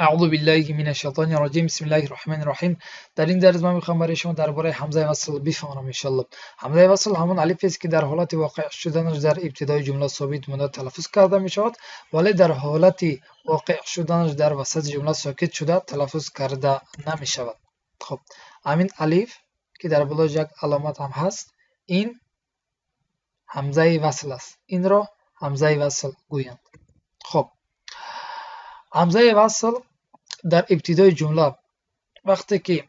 اعوذ بالله من الشیطان الرجیم. بسم الله الرحمن الرحیم. در این درس من میخوام برای شما درباره همزه وصل بفهمم انشالله. همزه وصل همون الف است که در حالت واقع شدنش در ابتدای جمله ثابت مانده تلفظ کرده میشود، ولی در حالت واقع شدنش در وسط جمله ساکت شده تلفظ کرده نمیشود. خب، همین الف که در بالای یک علامت هم هست، این همزه وصل است. این را همزه وصل گویند. خب، همزه وصل در ابتدای جمله، وقتی که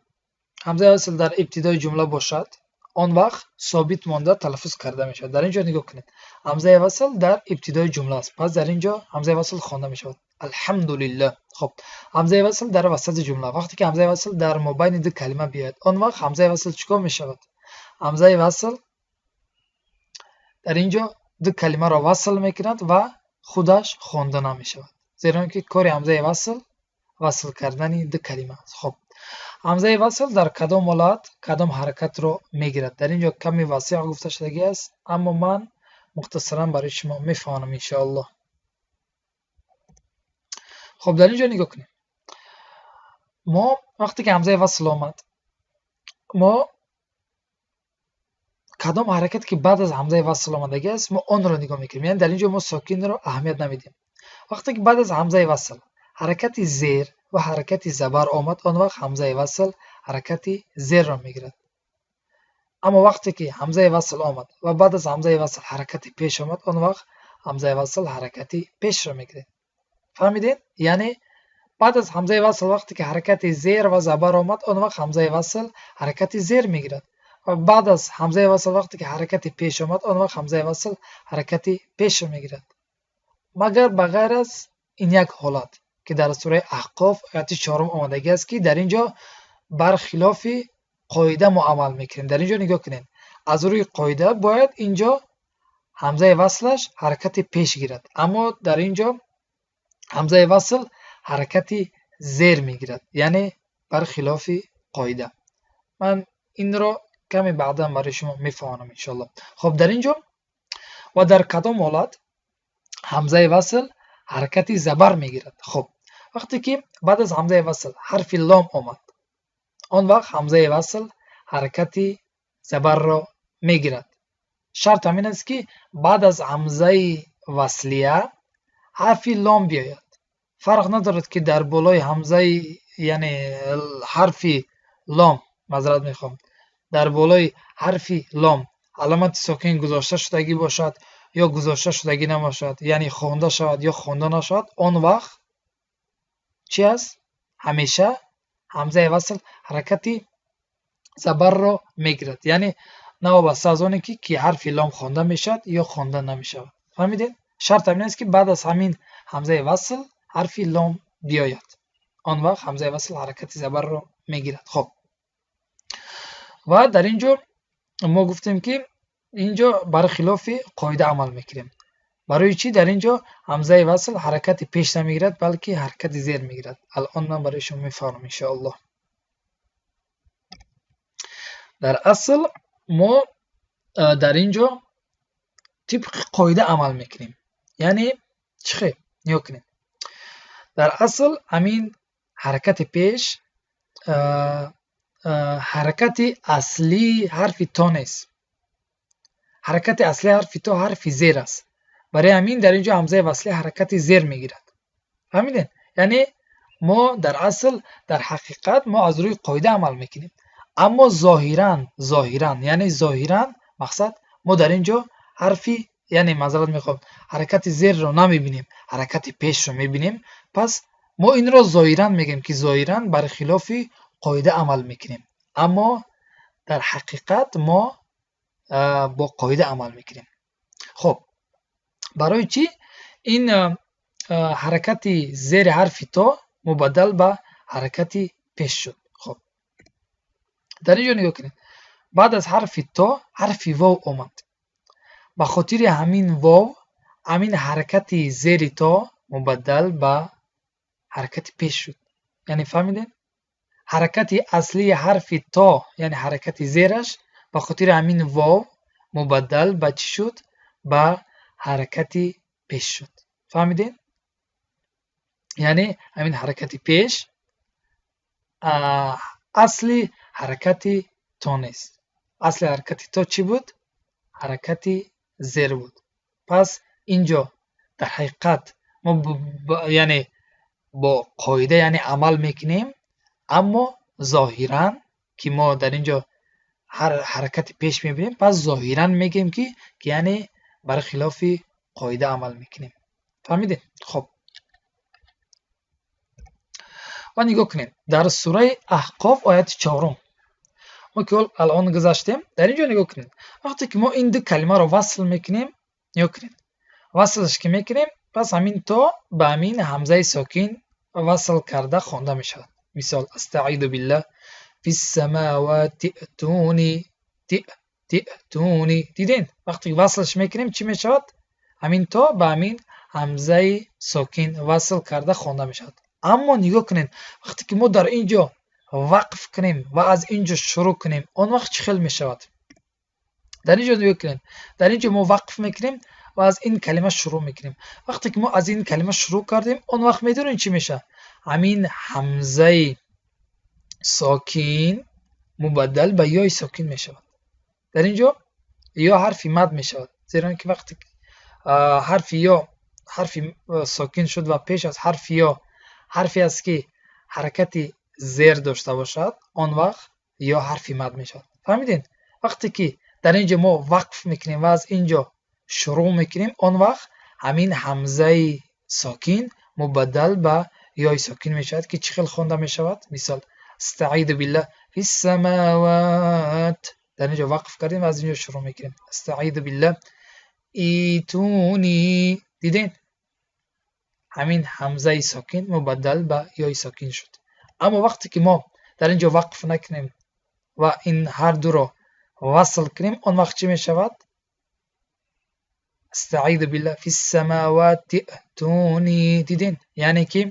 همزه وصل در ابتدای جمله باشد، آن وقت ثابت مانده تلفظ کرده می شود. در اینجا نگاه کنید، همزه وصل در ابتدای جمله است، پس در اینجا همزه وصل خوانده می شود: الحمدلله. خب، همزه وصل در وسط جمله، وقتی که همزه وصل در مابین دو کلمه بیاید، آن وقت همزه وصل چیکار می شود؟ همزه وصل در اینجا دو کلمه را وصل میکند و خودش خوانده نمی شود، زیرا که کار همزه وصل وصل کردن دو کلمه است. خب، همزه وصل در کدام حالت کدام حرکت رو میگیرد؟ در اینجا کمی وسیع گفته شده است، اما من مختصرا برای شما میفهمم انشاءالله. خب، در اینجا نگاه کنیم، ما وقتی که همزه وصل آمد، ما کدام حرکت که بعد از همزه وصل آمدگی است، ما آن را نگاه میکنیم. یعنی در اینجا ما ساکن را اهمیت نمیدیم. وقتی که بعد از همزه وصل حرکت زیر و حرکت زبر آمد، آن وقت همزه وصل حرکت زیر را میگیرد. اما وقتی که همزه وصل آمد و بعد از همزه وصل حرکت پیش آمد، آن وقت همزه وصل حرکت پیش را میگیرد. فهمیدین؟ یعنی بعد از همزه وصل وقتی که حرکت زیر و زبر آمد، آن وقت همزه وصل حرکت زیر میگیرد و بعد از همزه وصل وقتی که حرکت پیش آمد، آن وقت همزه وصل حرکت پیش را میگیرد، مگر بغیر از این یک حالت که در سوره احقاف آیت چهارم آمدگی است که در اینجا برخلاف قاعده ما عمل میکنیم. در اینجا نگاه کنید، از روی قاعده باید اینجا همزه وصلش حرکت پیش گیرد، اما در اینجا همزه وصل حرکت زیر میگیرد، یعنی برخلاف قاعده. من این را کمی بعدا برای شما میفهمانم انشالله. خب، در اینجا و در کدام حالت همزه وصل حرکت زبر میگیرد؟ خب، وقتی که بعد از همزه وصل حرف لام آمد، آن وقت همزه وصل حرکت زبر را میگیرد. شرط همین است که بعد از همزه وصلیه حرف لام بیاید. فرق ندارد که در بالای همزه، یعنی حرف لام، معذرت میخوام، در بالای حرف لام علامت ساکن گذاشته شدگی باشد یا گذاشته شدگی نباشد، یعنی خوانده شود یا خوانده نشود، آن وقت چی است؟ همیشه همزه وصل حرکت زبر را میگیرد، یعنی نوابسته از آنی که حرف لام خوانده میشود یا خوانده نمیشود. فهمیدین؟ شرط همین است که بعد از همین همزه وصل حرف لام بیاید، آن وقت همزه وصل حرکت زبر را میگیرد. خب، و در اینجا ما گفتیم که اینجا برخلاف قاعده عمل میکنیم. برای چی در اینجا همزه وصل حرکت پیش نمیگیرد، بلکه حرکت زیر میگیرد؟ الان من برای شما میفهمم انشاءالله. در اصل ما در اینجا طبق قاعده عمل میکنیم. یعنی چه؟ نگاه کنیم، در اصل همین حرکت پیش حرکت اصلی حرف تا نیست. حرکت اصلی حرف تا حرف زیر است. برای همین در اینجا همزه وصلی حرکت زیر میگیرد. فهمیدین؟ یعنی ما در اصل، در حقیقت ما از روی قاعده عمل میکنیم، اما ظاهرا، یعنی ظاهرا مقصد ما در اینجا حرفی، یعنی معذرت میخوام، حرکت زیر رو نمیبینیم، حرکت پیش رو میبینیم. پس ما این را ظاهرا میگیم که ظاهرا برخلاف قاعده عمل میکنیم، اما در حقیقت ما با قاعده عمل میکنیم. خب، برای چی این حرکت زیر حرف تا مبدل به حرکت پیش شد؟ خب، در اینجا نگاه کنید، بعد از حرف تا حرف واو آمد. به خاطر همین واو، همین حرکت زیر تا مبدل به حرکت پیش شد. یعنی فهمیدین؟ حرکت اصلی حرف تا، یعنی حرکت زیرش، به خاطر همین واو مبدل به چی شد؟ به حرکت پیش شد. فهمیدین؟ Яъне ҳамин ҳаракати пеш асли ҳаракати то нест. Асли ҳаракати то чӣ буд? Ҳаракати зер буд. Пас инҷо дар ҳақиқат мо яъне бо қоида яъне амал мекунем, аммо зоҳиран ки мо дар инҷо ҳар ҳаракати пеш мебинем, пас зоҳиран мегӯем ки яъне бар хилофи қоида амал мекунем. Фаҳмидед? Хоб, ва нигоҳ кунед, дар сураи Аҳқоф ояти 4 мо ки алон гузаштем, дар инҷо нигоҳ кунед, вақте ки мо ин ду калимаро васл мекунем, нигоҳ кунед, васлш ки мекунем, пас ҳамин то ба ҳамин ҳамзаи сокин васл карда хонда мешавад. Мисол: астаиду биллаҳ фиссамавати итуни ти'туни. Диден, вақте ки васлш мекунем чӣ мешавад? Ҳамин то ба ҳамин ҳамзаи сокин васл карда хонда мешавад. Аммо нигоҳ кунед, вақте ки мо дар ин ҷо вақф кунем ва аз ин ҷо шурӯъ кунем, он вақт чӣ хел мешавад? Дар ин ҷо нигоҳ кунед, дар ин ҷо мо вақф мекунем ва аз ин калима шурӯъ мекунем. Вақте ки мо аз ин калима шурӯъ кардем, он вақт медонед чӣ мешавад? Ҳамин ҳамзаи сокин мубаддал ба ёи сокин мешавад. Дар ин ҷо ё ҳарфи мад мешавад, зеро ин ки вақте ҳарфи ё ҳарфи сокин шуд ва пеш аз ҳарфи ё ҳарфе аст ки ҳаракати зер дошта бошад, он вақт ё ҳарфи мад мешавад. Фаҳмидед? Вақте ки дар ин ҷо мо вақф мекунем ва аз ин ҷо шурӯъ мекунем, он вақт ҳамин ҳамзаи сокин мубаддал ба ёи сокин мешавад, ки чӣ хел хонда мешавад? Мисол: астаиду биллаҳ фиссамават. Дар ин ҷо вақф кардем ва аз ин ҷо шурӯъ мекунем. Астаиду биллаҳ итуни. Дидед, ҳамин ҳамзаи сокин мубаддал ба ёи сокин шуд. Аммо вақте ки мо дар ин ҷо вақф накунем ва ин ҳар дуро васл кунем, он вақт чӣ мешавад? Астаиду биллаҳ фиссамавати итуни. Дидед, яъне ки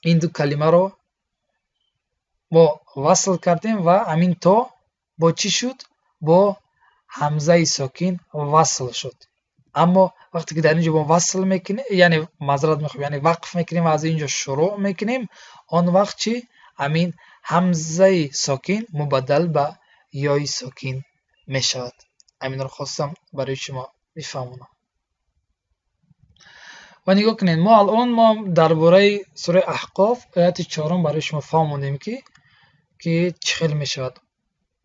ин ду калимаро мо васл кардем ва ҳамин то бо чӣ шуд? Бо ҳамзаи сокин васл шуд. Аммо вақте ки дар ин ҷо мо васл мекунем, яъне маъзарат мехоҳем, яъне вақф мекунем ва аз ин ҷо шурӯъ мекунем, он вақт чӣ? Ҳамин ҳамзаи сокин мубаддал ба ёи сокин мешавад. Ҳаминро хостам барои шумо бифаҳмонам. Ва нигоҳ кунед, мо алон мо дар бораи сураи Аҳқоф ояти 4 барои шумо фаҳмондем ки чӣ хел мешавад.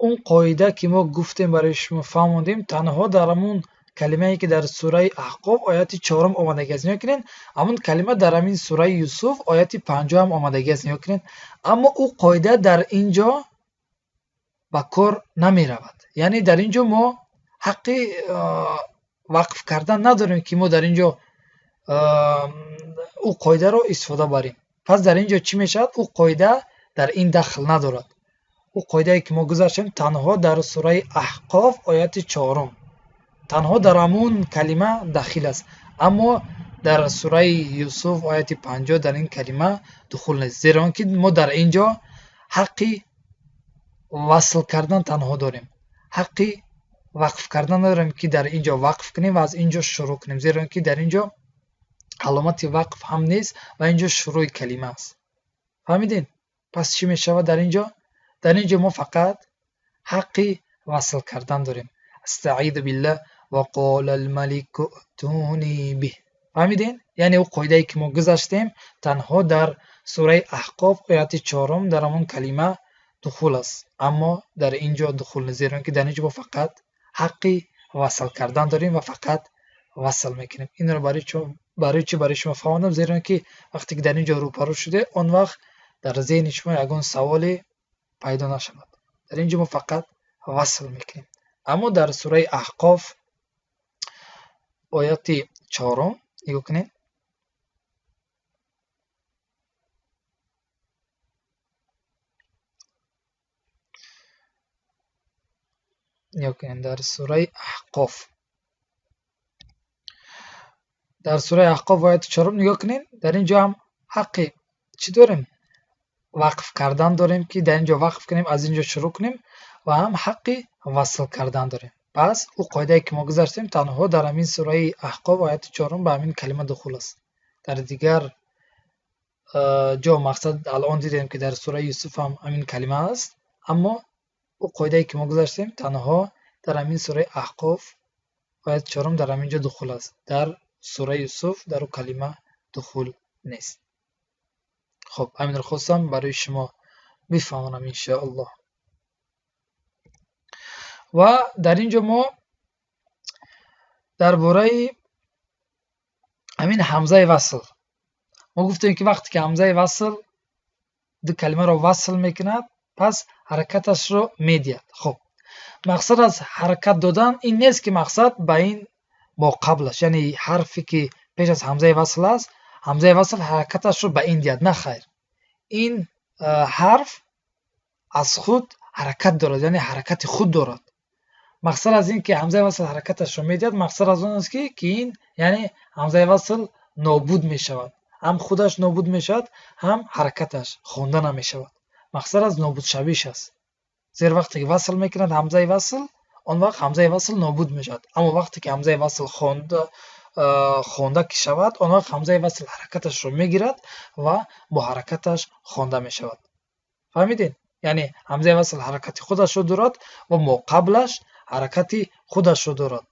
Он қоида ки мо гуфтем барои шумо фаҳмондем, танҳо дар ҳамун калимае ки дар сураи Аҳқоф ояти 4 омадагӣ аст. Нигоҳ кунед, ҳамун калима дар ҳамин сураи Юсуф ояти 5 ҳам омадагӣ аст. Нигоҳ кунед, аммо ӯ қоида дар ин ҷо ба кор намеравад. Яъне дар ин ҷо мо ҳаққи вақф кардан надорем ки мо дар ин ҷо ӯ қоидаро истифода барем. Пас дар ин ҷо чӣ мешавад? Ӯ қоида дар ин дахл надорад. Ӯ қоидае ки мо гузаштем танҳо дар сураи Аҳқоф ояти 4 танҳо дар ҳамун калима дахил аст, аммо дар сураи Юсуф ояти 50 дар ин калима духул нест, зеро он ки мо дар ин ҷо ҳаққи васл кардан танҳо дорем, ҳаққи вақф кардан надорем ки дар ин ҷо вақф кунем ва аз ин ҷо шурӯъ кунем, зеро он ки дар ин ҷо аломати вақф ҳам нест ва ин ҷо шурӯи калима аст. Фаҳмидед? Пас чӣ мешавад дар ин ҷо? Дар ин ҷо мо фақат ҳаққи васл кардан дорем. Астаиду биллаҳ ва қола алмалику итуни биҳ. Фаҳмидед? Яъне ӯ қоидае ки мо гузаштем танҳо дар сураи Аҳқоф ояти 4 дар ҳамон калима духул аст, аммо дар ин ҷо духул нест, зеро ки дар ин ҷо мо фақат ҳаққи васл кардан дорем ва фақат васл мекунем. Инро барои чӣ барои шумо фаҳмондам? Зеро ки вақте ки дар ин ҷо рӯпарӯ шуде, он вақт дар зеҳни шумо ягон саволе пайдо нашавад. Дар ин ҷо мо фақат васл мекунем. Аммо дар сураи Аҳқоф ояти 4 нигоҳ кунед. Нигоҳ кунед, дар сураи Аҳқоф, дар сураи Аҳқоф ояти 4 нигоҳ кунед. Дар ин ҷо ҳам ҳаққи чӣ дорем? Вақф кардан дорем ки дар ин ҷо вақф кунем, аз ин ҷо шурӯъ кунем ва ҳам ҳаққи васл кардан дорем. Пас ӯ қоидае ки мо гузаштем танҳо дар ҳамин сураи Аҳқоф ояти 4 ба ҳамин калима духул аст. Дар дигар ҷо мақсад алон дидем, ки дар сураи Юсуф ҳам ҳамин калима аст, аммо ӯ қоидае ки мо гузаштем, танҳо дар ҳамин сураи Аҳқоф ояти чорум дар ҳамин ҷо духул аст. Дар сураи Юсуф дар ӯ калима духул нест. Хоб, ҳаминро хостам барои шумо бифаҳмонам, иншоаллоҳ. Ва дар ин ҷо мо дар бораи ҳамин ҳамзаи васл мо гуфтем, ки вақте ки ҳамзаи васл ду калимаро васл мекунад, пас ҳаракаташро медиҳад. Хоб, мақсад аз ҳаракат додан ин нест, ки мақсад ба ин моқаблаш, яъне ҳарфе ки пеш аз ҳамзаи васл аст, ҳамзаи васл ҳаракаташро ба ин диҳад. На, хайр, ин ҳарф аз худ ҳаракат дорад, яъне ҳаракати худ дорад. Мақсад аз ин ки ҳамзаи васл ҳаракаташро медиҳад, мақсад аз он аст, ки ин, яъне ҳамзаи васл нобуд мешавад, ҳам худаш нобуд мешавад, ҳам ҳаракаташ хонда намешавад. Мақсад аз нобудшавиш аст, зеро вақте ки васл мекунад ҳамзаи васл, он вақт ҳамзаи васл нобуд мешавад. Аммо вақте ки ҳамзаи васл хонда ки шавад, он вақт ҳамзаи васл ҳаракаташро мегирад ва бо ҳаракаташ хонда мешавад. Фаҳмидед? Яъне ҳамзаи васл ҳаракати худашро дорад ва моқаблаш ҳаракати худашро дорад.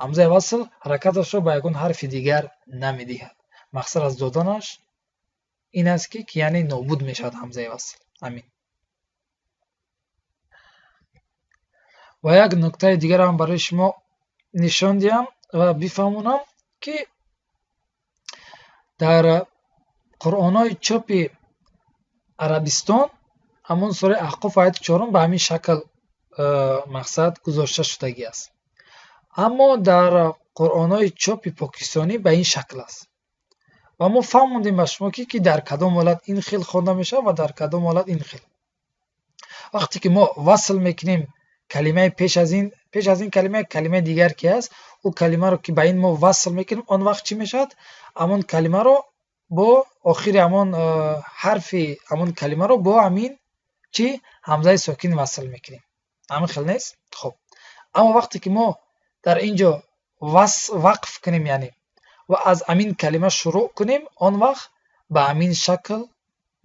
Ҳамзаи васл ҳаракаташро ба ягон ҳарфи дигар намедиҳад. Мақсад аз доданаш ин аст, ки яъне нобуд мешавад ҳамзаи васл. Амин. Ва як нуктаи дигарам барои шумо нишон диҳам ва бифаҳмонам, ки дар қуръонҳои чопи Арабистон ҳамон сураи Аҳқоф ояти чорум ба ҳамин шакл мақсад гузошта шудагӣ аст, аммо дар қуръонҳои чопи покистонӣ ба ин шакл аст. Ва мо фаҳмондем ба шумо, ки дар кадом ҳолат ин хел хонда мешавад ва дар кадом ҳолат ин хел. Вақте ки мо васл мекунем калимаи пеш аз ин калима, калимаи дигар ки аст, ӯ калимаро ки ба ин мо васл мекунем, он вақт чӣ мешавад? Ҳамон калимаро бо охири ҳамон ҳарфи ҳамон калимаро бо ҳамин чӣ ҳамзаи сокин васл мекунем. Ҳамин хел нест? Хоб, аммо вақте ки мо дар ин ҷо вақф кунем, яъне ва аз ҳамин калима шурӯъ кунем, он вақт ба ҳамин шакл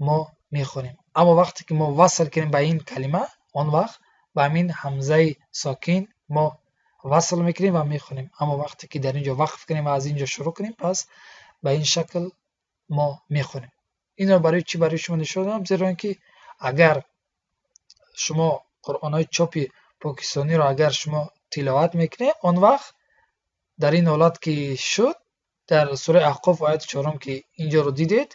мо мехонем. Аммо вақте ки мо васл кунем ба ин калима, он вақт ба ҳамин ҳамзаи сокин мо васл мекунем ва мехонем. Аммо вақте ки дар ин ҷо вақф кунем ва аз ин ҷо шурӯъ кунем, пас ба ин шакл мо мехонем. Инро барои чӣ барои шумо нишон додам? Зеро ин ки агар шумо қуръонҳои чопи покистониро агар шумо тиловат мекунед, он вақт дар ин ҳолат ки шуд, дар сураи Аҳқоф ояти чорум ки инҷоро дидед,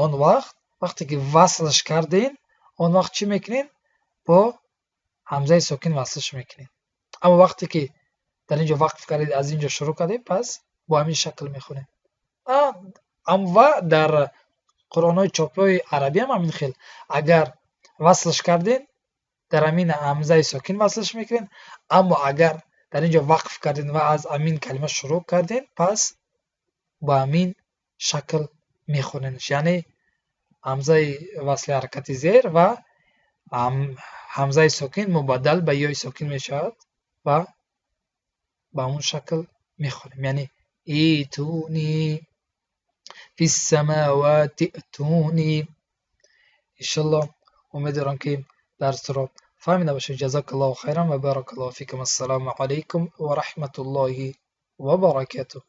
он вақт вақте ки васлш кардем, он вақт чӣ мекунем? Бо ҳамзаи сокин васлш мекунем. Аммо вақте ки дар ин ҷо вақф кардед, аз ин ҷо шурӯъ кардед, пас бо ҳамин шакл мехонем. Ва дар қуръонҳои чопҳои арабӣ ҳам ҳамин хел, агар васлш кардем, дар ҳамин ҳамзаи сокин васлш мекунем, аммо агар дар ин ҷо вақф кардем ва аз ҳамин калима шурӯъ кардем, пас ба ҳамин шакл мехонемш, яъне ҳамзаи васли ҳаракати зер ва ҳамзаи сокин мубаддал ба ёи сокин мешавад ва ба ҳамон шакл мехонем, яъне итуни фи ссамавати итуни. Иншаллоҳ, умед дорам, ки дарсро фаҳмида бошед. Ҷазакаллоҳу хайран ва баракаллоҳу фикум. Ассалому алайкум ва раҳматуллоҳи ва баракатуҳ.